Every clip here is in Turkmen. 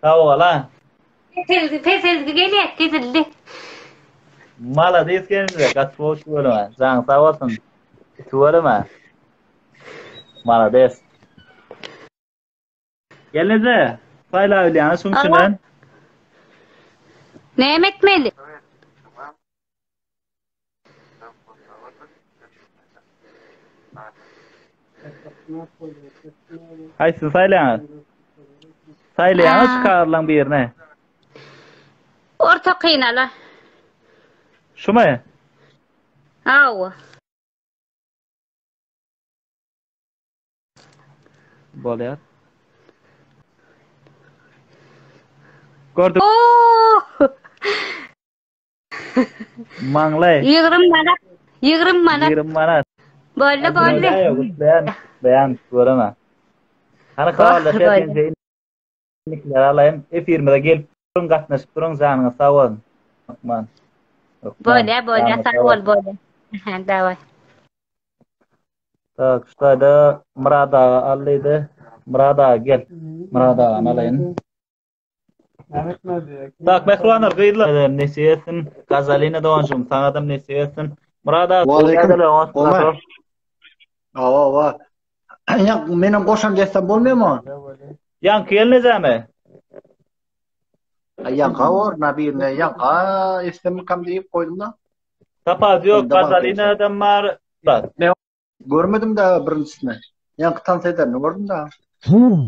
Sag bol-a. Kesildi, peseldi gelýär, kesildi. Malades gelnije, gaty gowy tüweleme. Janyň sag bolsun. Tüweleme. Malades. Gelneje, saýlabilýäňiz şuň içinden. Näme etmeli? Haýsyny saýlaýaňyz? Saýlaýaňyz şu kagyzlaryň birini. Ortakyny ala. Şumy? Hawa. Bolýar. Gördüm. Oo! Maňlaý. 20 manat. 20 manat. 20 manat. Boldy, boldy. Gutlaýan, gutlaýan, göreme. Hany habarlaşýas ýenje indikleri alaýyn. Efirimize gelip duruň, gatnaşyp duruň, janyňyz sag bolsun. Hökman. Bolýa, bolýa, sag bol, bolýa. Daway. Tak, şu taýda Myrat aga al diýdi. Myrat aga gel. Myrat agany alaýyn. Tak, mähribanlar, gyzlar, nesip etsin. Gazalina doganjygym, saňadam nesip etsin. Myrat aga, Waleýkim. Awa, awa. Ýa, menem goşant etsem bolmaýarmy? Ýaňky gelnejemi? Ýaňka orna birine ýaňka etsemikam diýip goýdum-da. Tapawudy ýok, Gazalinadam bar. Men görmedim-de birinjisini. Ýaňky tans edenini gördüm-de.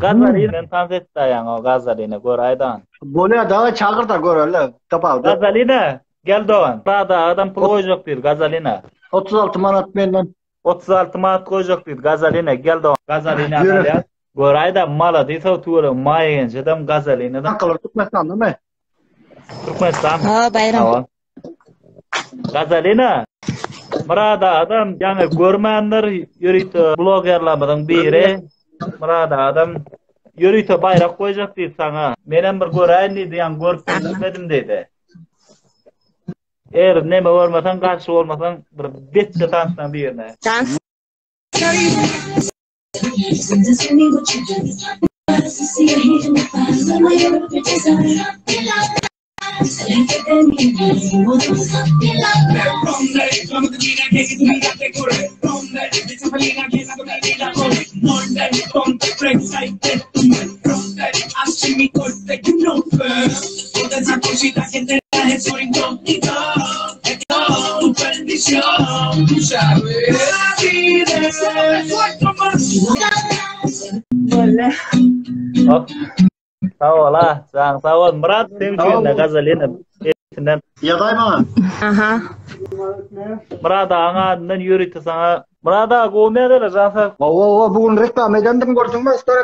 Gazalina bilen tans etdi ýaňy o Gazalina göräý dogan. Bolýar dagy çagyr-da göreli. Tapawudy. Gazalina gel dogan. Sada adam pul goýjak diýdi Gazalina. 36 manat menden. 36 manat goýjak diýdi Gazalina gel dogan. Gazalina alýar. Göräý-de maladisow tüweleme Maýa genjedem Gazalinadam. Kaňkalar Türkmenistandamy? Türkmenistan. Ha Baýram. Hawa. Gazalina. Myrat adam ýaňy görmändir ýörite blogerlarymyzyň biri. Myrat adam ýörite baýrak goýjak diýdi saňa. Menem bir göräýin diýdi, ýaňy görüp bilmedim diýdi. Eger neme görmeseň, garşy bolmasaň, bir betde tanslaň birine. Tans. Hop. Sag bol a, janyň sag bol. Myrat seň üçin de Gazalina esinden. Ýazaý maňa. Aha. Myrat agaň adyndan ýörite saňa. Myrat aga gowy mäzele jan sag. Hawa hawa bu gün reklama edendim gördüňmi story.